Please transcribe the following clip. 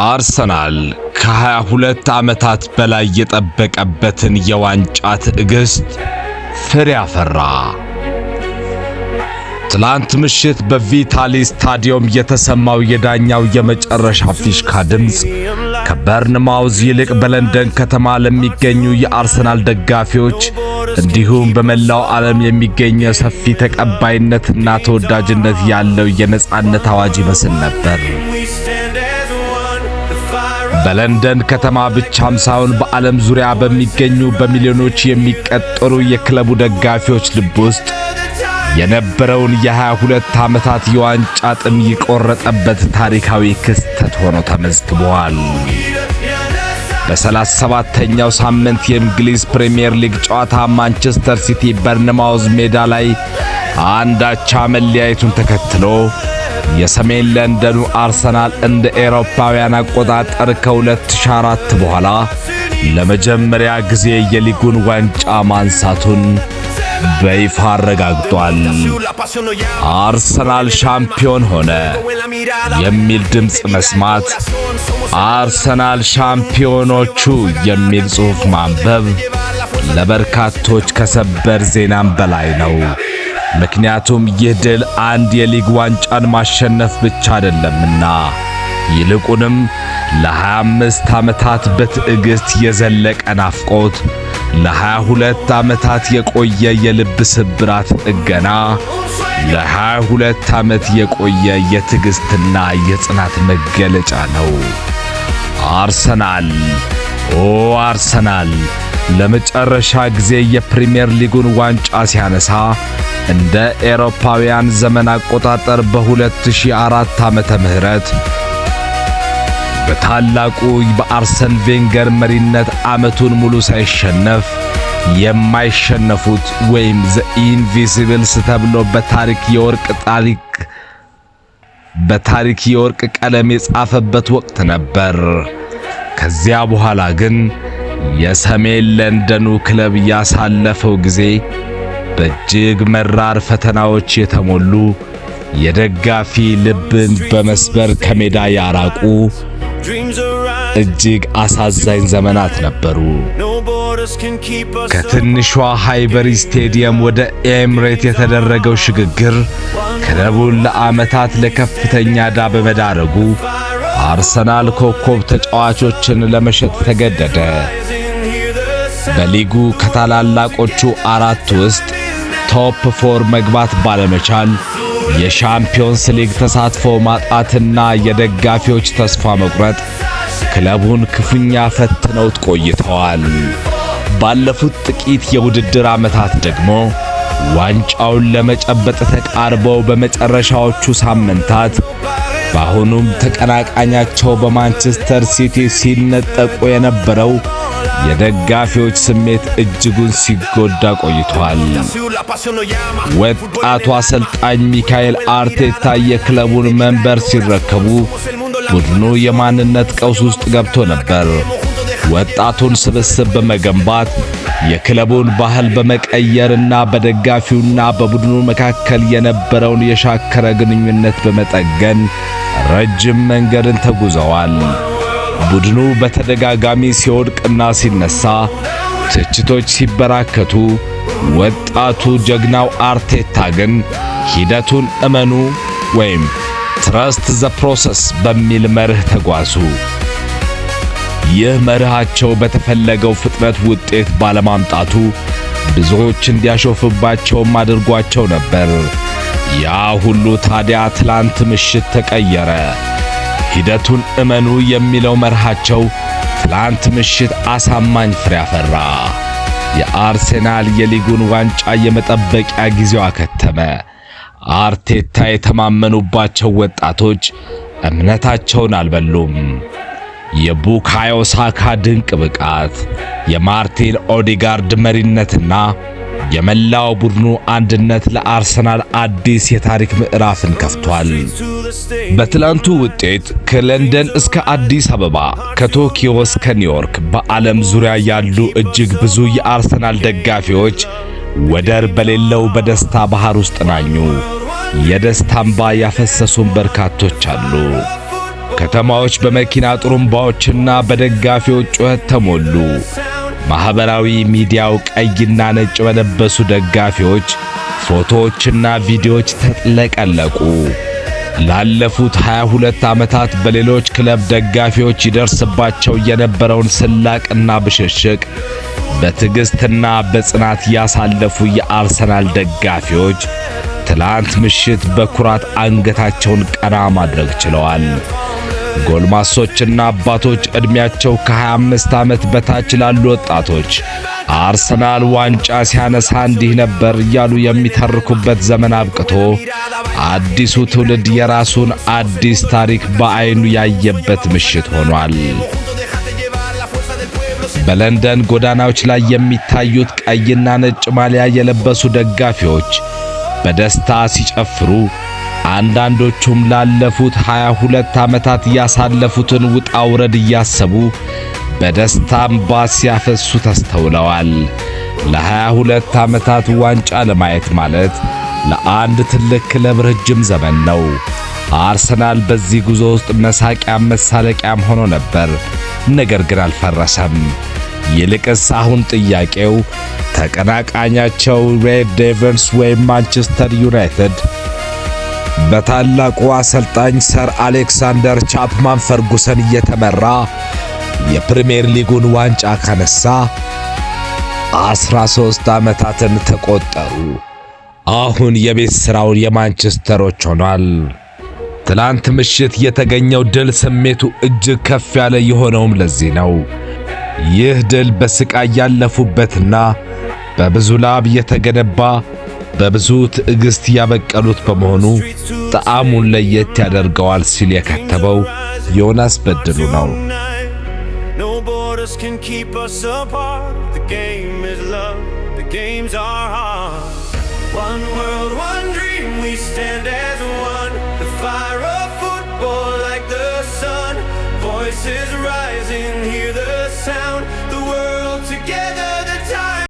አርሰናል ከ22 ዓመታት በላይ የጠበቀበትን የዋንጫ ትዕግስት ፍሬ አፈራ። ትላንት ምሽት በቪታሊ ስታዲየም የተሰማው የዳኛው የመጨረሻ ፊሽካ ድምፅ ከበርንማውዝ ይልቅ በለንደን ከተማ ለሚገኙ የአርሰናል ደጋፊዎች እንዲሁም በመላው ዓለም የሚገኘው ሰፊ ተቀባይነትና ተወዳጅነት ያለው የነጻነት አዋጅ ይመስል ነበር። በለንደን ከተማ ብቻም ሳይሆን በዓለም ዙሪያ በሚገኙ በሚሊዮኖች የሚቆጠሩ የክለቡ ደጋፊዎች ልብ ውስጥ የነበረውን የ22 ዓመታት የዋንጫ ጥም የቆረጠበት ታሪካዊ ክስተት ሆኖ ተመዝግቧል። በ37ኛው ሳምንት የእንግሊዝ ፕሪሚየር ሊግ ጨዋታ ማንቸስተር ሲቲ በርንማውዝ ሜዳ ላይ 1 አቻ መለያየቱን ተከትሎ የሰሜን ለንደኑ አርሰናል እንደ ኤሮፓውያን አቆጣጠር ከ2004 በኋላ ለመጀመሪያ ጊዜ የሊጉን ዋንጫ ማንሳቱን በይፋ አረጋግጧል። "አርሰናል ሻምፒዮን ሆነ" የሚል ድምፅ መስማት፣ "አርሰናል ሻምፒዮኖቹ" የሚል ጽሑፍ ማንበብ ለበርካቶች ከሰበር ዜናም በላይ ነው። ምክንያቱም ይህ ድል አንድ የሊግ ዋንጫን ማሸነፍ ብቻ አይደለምና፣ ይልቁንም ለ25 ዓመታት በትዕግሥት የዘለቀ ናፍቆት፣ ለ22 ዓመታት የቆየ የልብ ስብራት ጥገና፣ ለ22 ዓመት የቆየ የትዕግሥትና የጽናት መገለጫ ነው። አርሰናል፣ ኦ አርሰናል ለመጨረሻ ጊዜ የፕሪሚየር ሊጉን ዋንጫ ሲያነሳ እንደ ኤሮፓውያን ዘመን አቆጣጠር በ2004 ዓመተ ምህረት በታላቁ በአርሰን ቬንገር መሪነት ዓመቱን ሙሉ ሳይሸነፍ የማይሸነፉት ወይም The Invincibles ተብሎ በታሪክ የወርቅ ቀለም የጻፈበት ወቅት ነበር። ከዚያ በኋላ ግን የሰሜን ለንደኑ ክለብ ያሳለፈው ጊዜ በእጅግ መራር ፈተናዎች የተሞሉ፣ የደጋፊ ልብን በመስበር ከሜዳ ያራቁ እጅግ አሳዛኝ ዘመናት ነበሩ። ከትንሿ ሃይበሪ ስቴዲየም ወደ ኤምሬት የተደረገው ሽግግር ክለቡን ለዓመታት ለከፍተኛ ዕዳ በመዳረጉ አርሰናል ኮከብ ተጫዋቾችን ለመሸጥ ተገደደ። በሊጉ ከታላላቆቹ አራት ውስጥ top four መግባት ባለመቻል፣ የሻምፒዮንስ ሊግ ተሳትፎ ማጣትና የደጋፊዎች ተስፋ መቁረጥ ክለቡን ክፉኛ ፈትነውት ቆይተዋል። ባለፉት ጥቂት የውድድር ዓመታት ደግሞ ዋንጫውን ለመጨበጥ ተቃርበው በመጨረሻዎቹ ሳምንታት በአሁኑም ተቀናቃኛቸው በማንቸስተር ሲቲ ሲነጠቁ የነበረው የደጋፊዎች ስሜት እጅጉን ሲጎዳ ቆይቷል። ወጣቱ አሰልጣኝ ሚካኤል አርቴታ የክለቡን መንበር ሲረከቡ ቡድኑ የማንነት ቀውስ ውስጥ ገብቶ ነበር። ወጣቱን ስብስብ በመገንባት፣ የክለቡን ባህል በመቀየርና በደጋፊውና በቡድኑ መካከል የነበረውን የሻከረ ግንኙነት በመጠገን ረጅም መንገድን ተጉዘዋል። ቡድኑ በተደጋጋሚ ሲወድቅና ሲነሳ፣ ትችቶች ሲበራከቱ፣ ወጣቱ ጀግናው አርቴታ ግን ሂደቱን እመኑ ወይም "trust the process" በሚል መርህ ተጓዙ። ይህ መርሃቸው በተፈለገው ፍጥነት ውጤት ባለማምጣቱ ብዙዎች እንዲያሾፍባቸውም አድርጓቸው ነበር። ያ ሁሉ ታዲያ ትላንት ምሽት ተቀየረ። ሂደቱን እመኑ የሚለው መርሃቸው ትላንት ምሽት አሳማኝ ፍሬ አፈራ። የአርሴናል የሊጉን ዋንጫ የመጠበቂያ ጊዜው አከተመ። አርቴታ የተማመኑባቸው ወጣቶች እምነታቸውን አልበሉም። የቡካዮ ሳካ ድንቅ ብቃት፣ የማርቲን ኦዲጋርድ መሪነትና የመላው ቡድኑ አንድነት ለአርሰናል አዲስ የታሪክ ምዕራፍን ከፍቷል። በትላንቱ ውጤት ከለንደን እስከ አዲስ አበባ፣ ከቶኪዮ እስከ ኒውዮርክ በዓለም ዙሪያ ያሉ እጅግ ብዙ የአርሰናል ደጋፊዎች ወደር በሌለው በደስታ ባህር ውስጥ ናኙ። የደስታ እንባ ያፈሰሱን በርካቶች አሉ። ከተማዎች በመኪና ጥሩምባዎችና በደጋፊዎች ጩኸት ተሞሉ። ማኅበራዊ ሚዲያው ቀይና ነጭ በለበሱ ደጋፊዎች ፎቶዎችና ቪዲዮዎች ተጥለቀለቁ። ላለፉት 22 ዓመታት በሌሎች ክለብ ደጋፊዎች ይደርስባቸው የነበረውን ስላቅና ብሽሽቅ በትዕግስትና በጽናት ያሳለፉ የአርሰናል ደጋፊዎች ትላንት ምሽት በኩራት አንገታቸውን ቀና ማድረግ ችለዋል። ጎልማሶችና አባቶች፣ ዕድሜያቸው ከ25 ዓመት በታች ላሉ ወጣቶች አርሰናል ዋንጫ ሲያነሳ እንዲህ ነበር እያሉ የሚተርኩበት ዘመን አብቅቶ አዲሱ ትውልድ የራሱን አዲስ ታሪክ በዐይኑ ያየበት ምሽት ሆኗል። በለንደን ጎዳናዎች ላይ የሚታዩት ቀይና ነጭ ማሊያ የለበሱ ደጋፊዎች በደስታ ሲጨፍሩ፣ አንዳንዶቹም ላለፉት 22 ዓመታት ያሳለፉትን ውጣ ውረድ እያሰቡ በደስታ እምባ ሲያፈሱ ተስተውለዋል። ለ22 ዓመታት ዋንጫ አለማየት ማለት ለአንድ ትልቅ ክለብ ረጅም ዘመን ነው። አርሰናል በዚህ ጉዞ ውስጥ መሳቂያም መሳለቂያም ሆኖ ነበር። ነገር ግን አልፈረሰም። ይልቅስ አሁን ጥያቄው ተቀናቃኛቸው ሬድ ዴቪልስ ወይም ማንቸስተር ዩናይትድ በታላቁ አሰልጣኝ ሰር አሌክሳንደር ቻፕማን ፈርጉሰን እየተመራ የፕሪሚየር ሊጉን ዋንጫ ካነሳ 13 ዓመታትን ተቆጠሩ። አሁን የቤት ሥራው የማንቸስተሮች ሆኗል። ትላንት ምሽት የተገኘው ድል ስሜቱ እጅግ ከፍ ያለ የሆነውም ለዚህ ነው። ይህ ድል በስቃይ ያለፉበትና በብዙ ላብ የተገነባ፣ በብዙ ትዕግስት ያበቀሉት በመሆኑ ጣዕሙን ለየት ያደርገዋል ሲል የከተበው ዮናስ በድሉ ነው። No borders can keep us apart. The game is love, the game's our heart. One world, one dream, we stand as one. The fire of football like the sun. Voices rising, hear the sound.